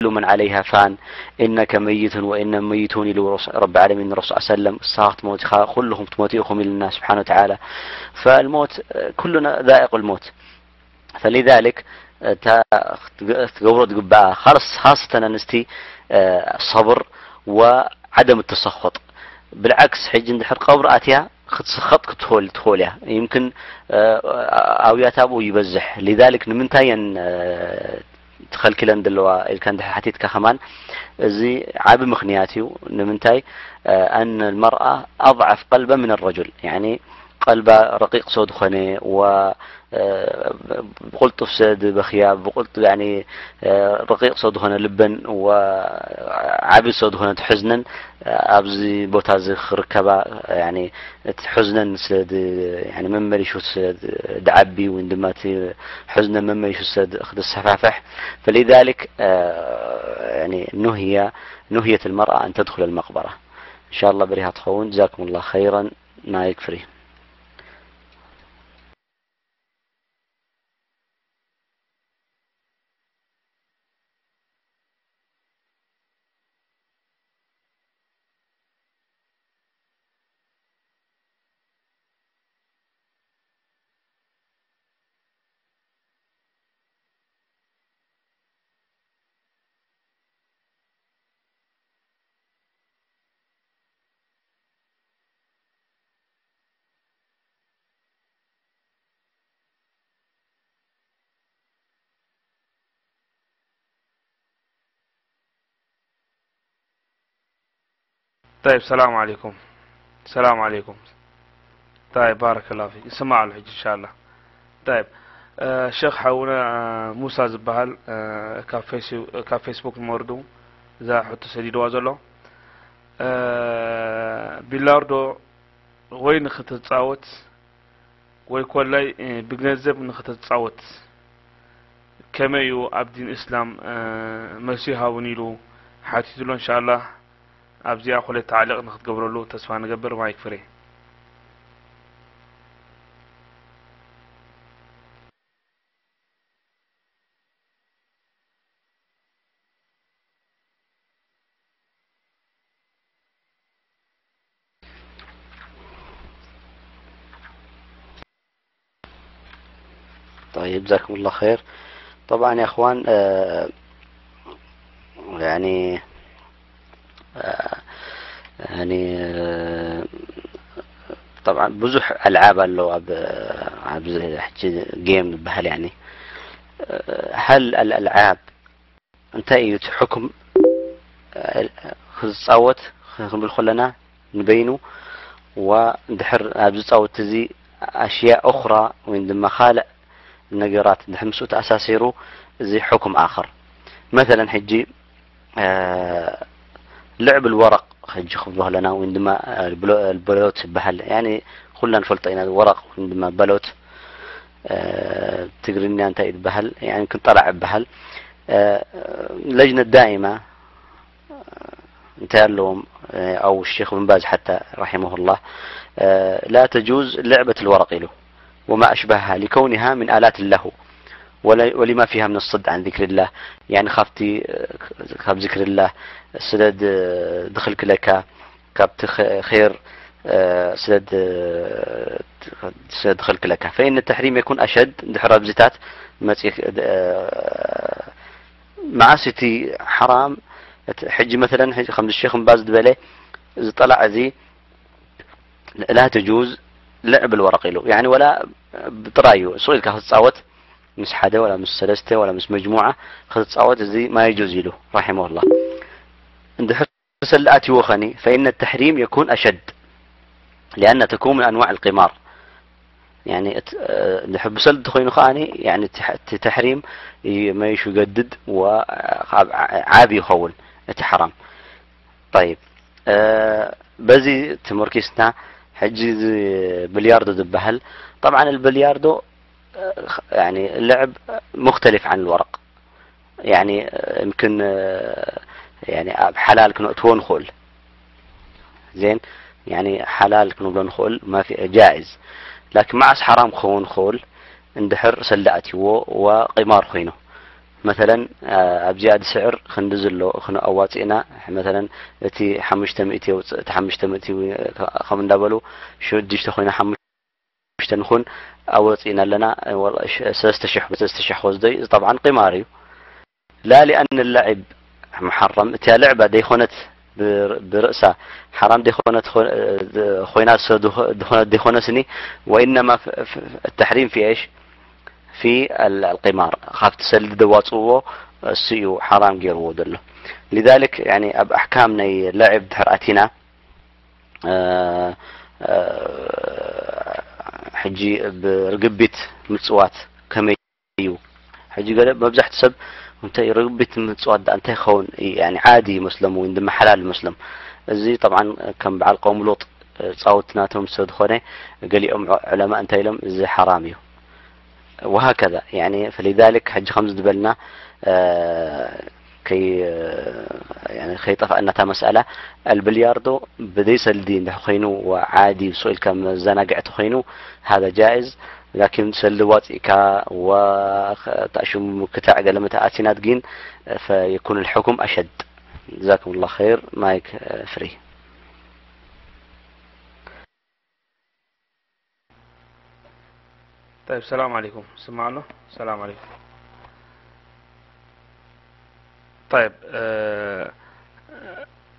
من عليها فان، إنك ميت وإنهم ميتون ኢሉ ረሱ-፣ ረቢ ዓለሚን ረሱል ሰለም፣ ንስኻ ክትሞት ኢኻ፣ ኩልኹም ትሞቱ ኢኹም ኢልና ስብሓነ ወተዓላ። فالموت كلنا ذائق الموت. فلذلك እታ ክትገ-፣ ክትገብሮ ዝግባኣ፣ خاص-، خاصة ኣንስቲ፣ እ፣ صبر وعدم التسخط። بالعكس ሕጂ እንድሕር ቀብሪ ኣትያ ክትስኸጥ ክትኾል-፣ ትኾል እያ። يمكن፣ እ፣ ኣውያት ኣብኡ ይበዝሕ። لذلك ንምንታይ እየን፣ እ፣ ተኸልኪለን ዘለዋ ኢልካ እንድሕር ሓቲትካ ከማን፣ እዚ ዓቢ ምኽንያት እዩ። ንምንታይ? እ፣ أن المرأة أضعف قلبا من الرجل። ያኒ ቀልባ ረቂቕ ስለ ዝኾነ ወ-፣ እ፣ ብቕልጡፍ ስለ ዝበኽያ፣ ብቕልጡ-፣ ያኒ፣ እ፣ ረቂቕ ስለ ዝኾነ ልበን ወ-፣ ዓቢ ስለ ዝኾነ እቲ ሕዝነን፣ እ፣ ኣብዚ ቦታ እዚ ክርከባ፣ ያኒ እቲ ሕዝነን ስለ ድ-፣ ያኒ መመሊሹ ስለ ድ-፣ ድዓቢ ወይ ድማ እቲ ሕዝነን መመሊሹ ስለ ድ-፣ ክትሰፋፍሕ፣ فلذلك፣ እ፣ ያኒ ኑህያ፣ ኑህየት المرأة أن تدخل المقبرة. إن شاء الله በሪሃ ትኸውን። جزاكم الله خيرا. ማይክ ፍሪ። طيب، السلام عليكم. السلام عليكم. طيب، بارك الله فيك. اسمع له إن شاء الله. طيب، آه، شيخ حونا، آه، موسى زبهل، آه، كان فيسو-، كان فيسبوك موردو، إذا حط سديد وازلو. آه، بيلاردو وين ختت صاوت؟ ወይ ኮላይ፣ እ፣ ብገንዘብ ንኽትጻወት ከመይ እዩ ኣብ ዲን እስላም፣ እ፣ መልሲ ሃቡኒ ኢሉ ሓቲቱሎ። እንሻላህ ኣብዚኣ ኮለ ተዓሊቕ ንኽትገብረሉ ተስፋ ንገብር። ማይክ ፍሬ። طيب، جزاكم الله خير. طبعا يا اخوان، آه، يعني، آه، يعني، آه، طبعا ብዙሕ ኣልዓብ ኣሎ ኣብ፣ ኣብ ሕጂ ጌም ዝበሃል። يعني، آه، هل الألعاب እንታይ እዩ እቲ ሕኩም? ክዝጻወት ክንብል ከለና ንበይኑ፣ ወ-፣ እንድሕር ኣብ ዝጻወት እዚ ኣሽያእ ኡኽራ ወይ ድማ ካልእ ነገራት እንድሕር ምስኡ ተኣሳሲሩ፣ እዚ ሕኩም ኣኸር። መሰለን ሕጂ፣ እ፣ ልዕብ ልወረቕ ሕጂ ክብሎ ከለና ወይ ድማ፣ እ፣ ብሎ-፣ በሎት ይበሃል። ያኒ ኩልና ንፈልጦ ኢና፣ ወረቕ ወይ ድማ በሎት። እ፣ ትግርኛ እንታይ እዩ ዝበሃል? ያኒ ክንጠላዕ ይበሃል። እ፣ ለጅነ ዳኢማ እንታይ ኣለዎም? እ፣ ኣው ሼኽ ብን ባዝ ሓታ ረሒመሁላህ፣ እ፣ ላ ተጁዝ ልዕበት ልወረቕ ኢሉ፣ ወማ ኣሽባሃ ሊከውኒሃ ምን ኣላት ላሁ ወለ-፣ ወሊማ ፊሃ ምን ሰድ ዓን ዚክሪላህ። ያኒ ካብቲ፣ እ፣ ካብ ዚክሪላህ ስለ ድ-፣ ድኽልክለካ፣ ካብቲ ኸ-፣ ኸይር፣ እ፣ ስለ ድ-፣ ስለ ድኸልክለካ። ፈኢነ ተሕሪም የኩን ኣሸድ፣ እንድሕር ኣብዚታት መጺ-፣ እ፣ መዓስ እቲ ሓራም? እቲ ሕጂ መሰለን፣ ሕጂ ከምዚ ሼኽ እምባዝ ዝበለ፣ እዚ ጠላዕ እዚ ላ ተጁዝ ልዕብ ልወረቕ ኢሉ። ያኒ ወላ ብጥራዩ ሱቕ ኢልካ ክትጻወት፣ ምስ ሓደ ወላ ምስ ሰለስተ ወላ ምስ መጅሙዓ ክትጻወት፣ እዚ ማ የጁዝ ኢሉ፣ ረሒመሁላህ። እንድሕር ሰለ ኣትይዎ ኸኒ፣ ፈኢነ ተሕሪም የኩን ኣሸድ፣ ሊኣነ ተኩን ምን ኣንዋዕ ልቂማር። ያኒ፣ እት-፣ እ፣ እንድሕር ብሰልዲ ተኾይኑ ኸኣኒ፣ ያኒ፣ እቲ ሐ-፣ እቲ ተሕሪም ይ-፣ መይሹ ይገድድ፣ ወ-፣ ካብ ዓ-፣ ዓቢ ይኸውን እቲ ሓራም። ጠይብ፣ እ፣ በዚ ተመርኪስና፣ ሕጂ እዚ ብልያርዶ ዝበሃል፣ ጠብዓን፣ ኣልብልያርዶ ያኒ ልዕብ ሙኽተሊፍ ዓን ልወረቕ። ያኒ፣ እምክን፣ ያኒ፣ ኣብ ሓላል ክነእትዎ ንኽእል። ዜን፣ ያኒ፣ ሓላል ክንብሎ ንኽእል፣ ማፊ-፣ ጃኢዝ። ላኪን መዓስ ሓራም ክኸውን ንኽእል? እንድሕር ሰልዲ ኣትይዎ ወቂማር ኮይኑ። መተለን ኣብዚኣ ዝስዕር ክንዲ ዝሎ ኣዋፂእና፣ መተለን እቲ ሓሙሽተ ሚእቲ የውፅእ፣ እቲ ሓሙሽተ ሚእቲ ከም እንዳበሉ ሽዱሽተ ኮይና ሓሙሽተ ንኹን ኣወፂእና ኣለና። ሰለስተ ሽሕ ብሰለስተ ሽሕ ክወስዶ እዩ። እዚ ጠብዓን ቂማር እዩ። ላ ሊኣን ለዒብ ሙሓረም፣ እቲያ ልዕባ ደይኮነት ብርእሳ ሓራም ደይኮነት ኮይና፣ ደይኮነስኒ፣ ወኢነማ ተሕሪም ፊ ኤሽ ፊ ኣልቂማር፣ ካብቲ ሰልዲ ደዋፅእዎ እሱ እዩ ሓራም ገይርዎ ዘሎ። ሊዛሊክ ኣብ ኣሕካም ናይ ለዕብ ድሕር ኣቲና፣ ሕጂ ብርግቢት ምፅዋት ከመይ እዩ? ሕጂ ገለ መብዛሕቲ ሰብ እንታይ ርግቢት ምፅዋት ዳ እንታይ ክኸውን ዓዲ ይመስሎም ወይ ድማ ሓላል ይመስሎም። እዚ ጠብዓን ከም በዓል ቀውም ሉጥ ፃውቲ ናቶም ስለዝኾነ፣ ገሊኦም ዑለማ እንታይ ኢሎም፣ እዚ ሓራም እዩ። ወሃከዛ ፈሊዛሊክ ሕጂ ከምዚ ዝበልና ከይጠፍኣና እታ መስኣላ። ኣልብልያርዶ ብዘይ ሰልዲ እንድሕር ኮይኑ ዓዲ ስቕ ኢልካ መዘናግዒ ተኮይኑ ሃዛ ጃኢዝ። ላኪን ሰልዲ ዋፂእካ ወታሽሙ ክታዕ ገለ መተኣሲናት ግን ፈየኩን ልሕኩም ኣሸድ። ጀዛኩም ላ ኸይር። ማይክ ፍሪ። طيب، السلام عليكم. سمع له؟ السلام عليكم. طيب،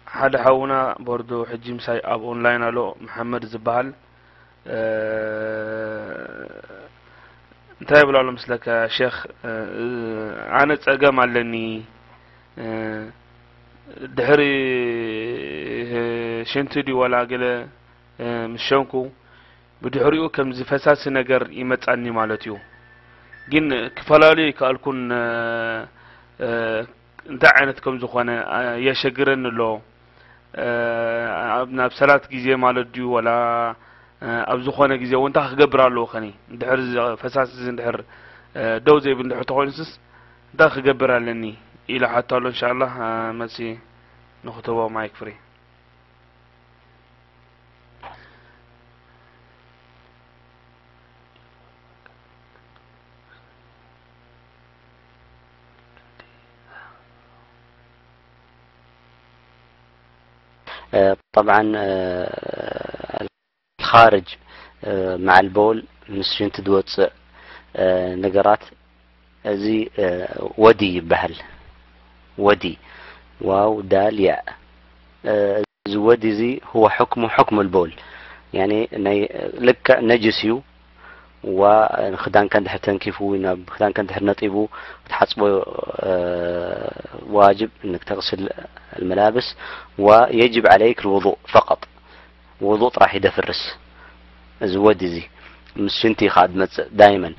ሓደ ሓውና ቦርዶ ሕጂ ምሳይ ኣብ ኦንላይን ኣሎ፣ መሓመድ ዝበሃል። እንታይ ይብል ኣሎ ምስለካ ሸኽ? ኣነ ጸገም ኣለኒ፣ ድሕሪ ሽንቲ ድዩ ዋላ ገለ ምስ ሸንኩ ብድሕሪኡ ከምዚ ፈሳሲ ነገር ይመጻኒ ማለት እዩ። ግን ክፈላለዩ ኣይከኣልኩን። እንታይ ዓይነት ከም ዝኾነ የሸግረኒ ኣሎ። ናብ ሰላት ግዜ ማለት ድዩ ዋላ ኣብ ዝኾነ ግዜ እውን እንታይ ክገብር ኣለዎ ከኒ? ድሕሪ ፈሳሲ እንድሕር ደው ዘይብል እንድሕር ተኾይኑስስ እንታይ ክገብር ኣለኒ ኢሉ ሓቶ ኣሎ። እንሻላ መልሲ ንክትቦ ማይክ ፍሪ። طبعا الخارج مع البول، ምስ ሽንቲ ዝወፅእ ነገራት፣ እዚ ወዲ ይበሃል። ወዲ ዋው ዳል ያእ። እዚ ወዲ እዚ هو حكمه حكم البول، ያኒ ናይ ልክዕ ነጅስ እዩ። ዋ ክዳንካ እንድሕር ተንኪፉ፣ ናብ ክዳንካ እንድሕር ነጢቡ ክትሓፅቦ ዋጅብ እንክ ተቕስል الملابس ويجب عليك الوضوء فقط። ውዱእ ጥራሕ ይደፍርስ። እዚ ወዲ እዚ ምስ ሽንቲ እዩ ከዓ ዝመፅእ ዳይመን።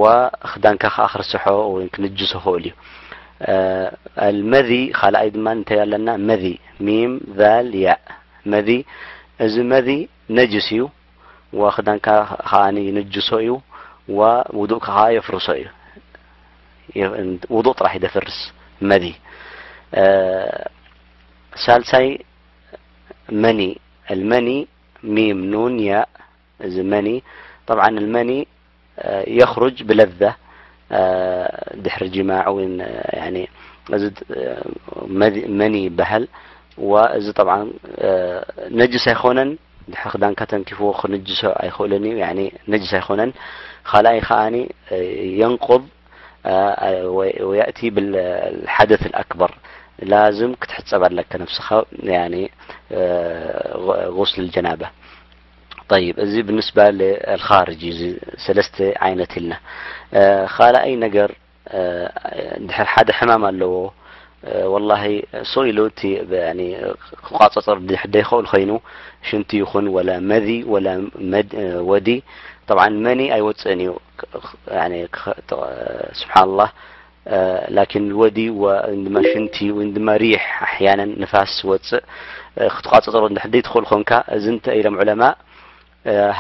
ወክዳንካ ከዓ ክርስሖ ወይ ክንጅሶ ክእል እዩ። ኣልመዚ ካልኣይ ድማ እንታይ ኣለና? መዚ ሚም ዛል ያእ መዚ። እዚ መዚ ነጅስ እዩ። ወክዳንካ ከዓ ይንጅሶ እዩ። ወውዱእካ ከዓ የፍርሶ እዩ። ውዱእ ጥራሕ ይደፍርስ መዚ። ሳልሳይ መኒ፣ ኣልመኒ ሚም ኑን ያእ እዚ መኒ። طبعا المني يخرج بلذة ድሕሪ ጅማዕ እውን እዚ መኒ ይበሃል። ወእዚ طبعا ነጅስ ኣይኮነን። ድሕሪ ክዳንካ ተንኪፍዎ ክንጅሶ ኣይኽእልን እዩ። ነጅስ ኣይኮነን። ካልኣይ ከዓኒ የንቁብ ويأتي بالحدث الأكبر. ላዝም ክትሕፀብ ኣለካ ነብስኻ غسل الجنابة. طيب እዚ بالنسبة للخارج እዩ። እዚ ሰለስተ ዓይነት ኢልና። ካልኣይ ነገር ድሕር ሓደ ሕማም ኣለዎ ወላሂ ሱቕ ኢሉ እቲ ክቋፀፀር ደይኽእል ኮይኑ ሽንቲ ይኹን ወላ መዚ ወላ ወዲ طبعا መኒ ኣይወፅእን እዩ። ስብሓንላህ ላኪን ወዲ ወይም ድማ ሽንቲ ወይም ድማ ሪሕ ኣሕያነን ንፋስ ወፅእ ክትቋፀፀሮ እንድሕር ደይትኽእል ኮንካ እዚ እንታይ ኢሎም ዑለማ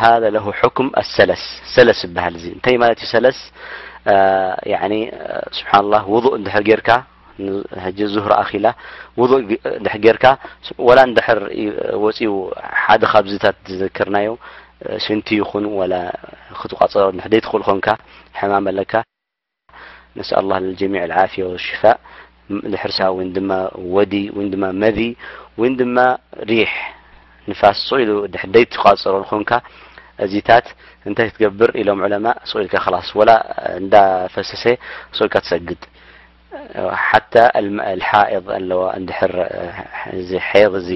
هذا له حكم السلس. ሰለስ ይበሃል። እዚ እንታይ ማለት እዩ ሰለስ? ያኒ ስብሓንላህ ውዱእ እንድሕር ጌርካ ሕጂ ዙህር ኣኺላ ውዱእ እንድሕር ጌርካ ወላ እንድሕር ወፂኡ ሓደ ካብዚታት ዝዘከርናዮ ሽንቲ ይኹን ወላ ክትቋፀሮ እንድሕር ደይትኽእል ኮንካ ሕማም ኣለካ ነስኣል ኣላህ ልልጀሚዕ ልዓፍያ ወሽፋእ። ድሕርሳ ወይን ድማ ወዲ ወይን ድማ መዚ ወይን ድማ ሪሕ ንፋስ ስቕ ኢሉ ድሕር ደይትቋጽሮ ንኾንካ፣ እዚታት እንታይ ክትገብር ኢሎም ዑለማ? ስቕ ኢልካ ኸላስ ወላ እንዳፈሰሰ ስቕ ኢልካ ትሰግድ። ሓታ ኣልሓኢድ ኣለዋ እንድሕር እዚ ሐይድ እዚ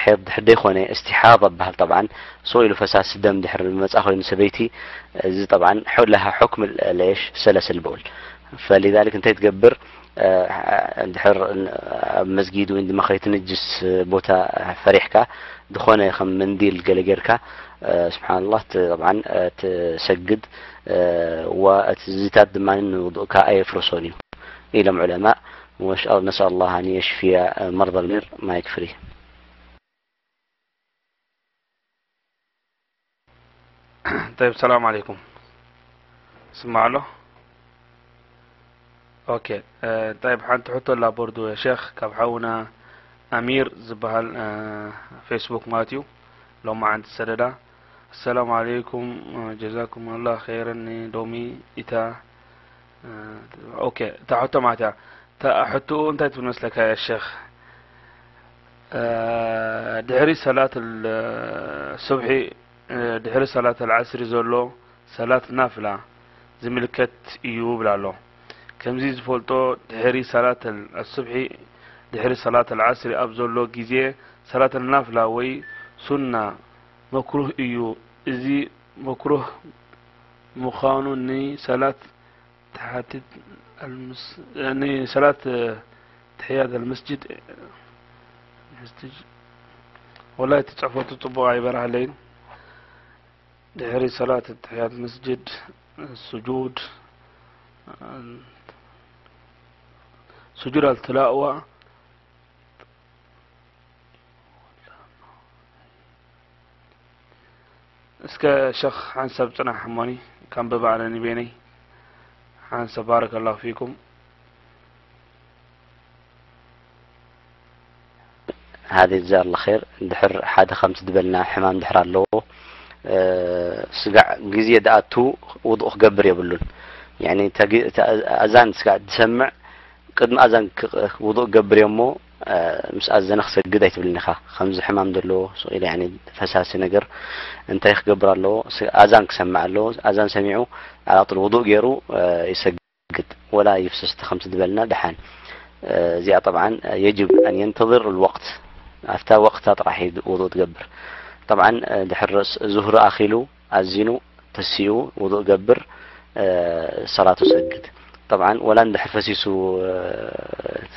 ሐይድ ድሕር ደይኮነ እስቲሓዳ በሃል። ጠብዓን ስቕ ኢሉ ፈሳሲ ደም ድሕር መጻ ኮይኑ ሰበይቲ፣ እዚ ጠብዓን ለሃ ሑክም ለሽ ሰለስል በውል። ፈሊዛሊክ እንታይ ትገብር? ድሕር ኣብ መስጊድ ወይ ድማ ከይትንጅስ ቦታ ፈሪሕካ ዝኾነ ከም መንዲል ገለ ጌርካ ስብሓንላህ ጠብዓን ትሰግድ። ወእቲ ዝታት ድማ ንውዱእካ ኣየፍርሶን እዩ ኢሎም ዑለማ። ነስኣል ላህ ኣን የሽፍያ መርዳ ልሚር። ማይክ ፍሪ። طيب السلام عليكم. ስማዕ ኣሎ። ኦኬ። طيب ሓንቲ ሕቶ ኣላ ቦርዱ ሸኽ ካብ ሓውና ኣሚር ዝበሃል ፌስቡክ ማለት እዩ። ሎማዓንቲ ዝሰደዳ። السلام عليكم، جزاكم الله خيرا. ሎሚ ኢታ ኦኬ እታ ሕቶ ማለት እያ። እታ ሕቶኡ እንታይ ትብል መስለካ ያ ሸኽ? ድሕሪ ሰላት ሱብሒ ድሕሪ ሰላት ኣልዓስሪ ዘሎ ሰላት ናፍላ ዝምልከት እዩ ይብል ኣሎ። ከምዚ ዝፈልጦ ድሕሪ ሰላት ኣሱብሒ ድሕሪ ሰላት ኣልዓስሪ ኣብ ዘሎ ግዜ ሰላት ናፍላ ወይ ሱና መክሩህ እዩ። እዚ መክሩህ ምዃኑ ንሰላት ተሓቲት ንሰላት ተሕያት ኣልመስጅድ ወላሂ እቲ ጽሕፈቱ ጽቡቕ ኣይበርሃለይን። ድሕሪ ሰላት ተሕያት መስጅድ ስጁድ ስጁድ ኣልትላእዋ እስከ ሸኽ ሓንሳብ ጽናሕ እሞኒ ካንብብ ኣነ ንቤነይ ሓንሳብ ባረከላሁ ፊኩም። ሃዚ ጀዛከላ ኸይር። እንድሕር ሓደ ከምቲ ዝበልና ሕማም እንድሕር ኣለዎ ስጋዕ ግዜ ደኣቱ ውዱእ ክገብር የብሉን። ያኒ ኣዛን ስጋዕ ዝሰምዕ ቅድሚ ኣዛን ውዱእ ክገብር እየ እሞ ምስ ኣዘነ ክሰግድ ኣይትብልን ኢኻ። ከምዚ ሕማም ዘለዎ ስቕ ኢለ ያኒ ፈሳሲ ነገር እንታይ ክገብር ኣለዎ? ኣዛን ክሰምዕ ኣለዎ። ኣዛን ሰሚዑ ዓላጥል ውዱእ ገይሩ ይሰግድ። ግድ ወላ ይፍስስቲ ከምቲ ዝበልና ደሓን እዚኣ ጠብዓን የጅብ ኣን የንተظር ልወቅት ኣብታ ወቅታ ጥራሕ እዩ ውዱእ ትገብር። ጠብዓን ድሕር ዙህሪ ኣኺሉ ኣዚኑ ተሲኡ ውዱእ ገብር ሰላቱ ሰግድ። ጠብዓን ወላ እንድሕር ፈሲሱ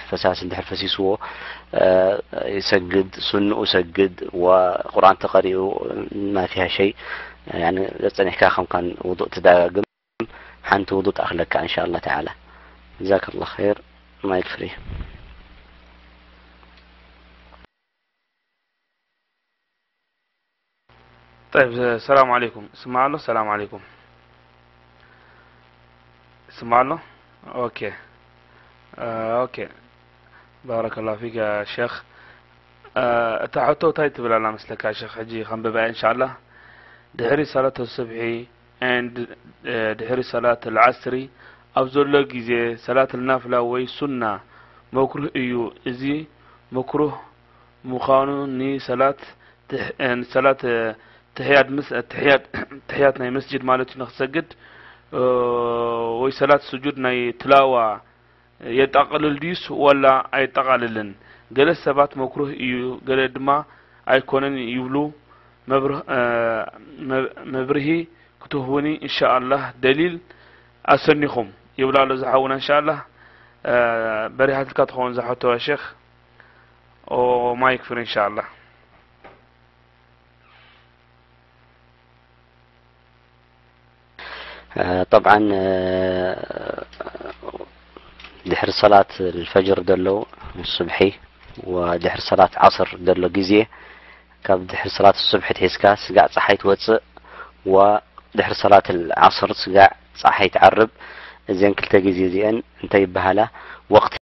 ፈሳሲ እንድሕር ፈሲስዎ ይሰግድ፣ ሱንኡ ሰግድ፣ ወቁርኣን ተቀሪኡ ማፊያ ሸይ ዘጸኒሕካ ከምካን ውዱእ ትደጋግም ሓንቲ ውዱእ ትኣኽለካ እንሻ ኣላህ ተዓላ። ጀዛከላህ ኸይር። ማይክ ፍሪ። طيب السلام عليكم. ስማዕ ኣሎ? ሰላም عليكم. ስማዕ ኣሎ? ኦኬ ኦኬ። ባረከላሁ ፊክ ያ ሸኽ። እታ ሕቶ እንታይ ትብል ኣላ መስለካ ሸኽ? ሕጂ ከንብባ እየ እንሻ ኣላህ። ድሕሪ ሰላት ሱብሒ and ድሕሪ ሰላት ኣልዓስሪ ኣብ ዘሎ ግዜ ሰላት ናፍላ ወይ ሱና መክሩህ እዩ። እዚ መክሩህ ምዃኑ ንሰላት ሰላት ተሕያድ ምስ ተሕያድ ተሕያት ናይ መስጅድ ማለት እዩ ንክትሰግድ ወይ ሰላት ስጁድ ናይ ትላዋ የጠቓልል ድዩስ ወላ ኣየጠቓልልን? ገለ ሰባት መክሩህ እዩ ገለ ድማ ኣይኮነን ይብሉ። መብርሂ ክትህቡኒ እንሻኣላህ ደሊል ኣሰኒኹም ይብል ኣሎ ዝሓውና እንሻኣላህ። በሪሃትልካ ትኸውን ዝሓተዋ ሸኽ ኦ ማይክ ፍሪ እንሻኣላህ። ጠብዓን ድሕሪ ሰላት ልፈጅር ዘሎ ስብሒ ወድሕሪ ሰላት ዓስር ዘሎ ግዜ ካብ ድሕሪ ሰላት ስብሒ ትሒዝካ ስጋዕ ፀሓይ ትወፅእ ወድሕሪ ሰላት ዓስር ስጋዕ ፀሓይ ትዓርብ። እዘን ክልተ ግዜ እዚአን እንታይ ይበሃላ? ወቅት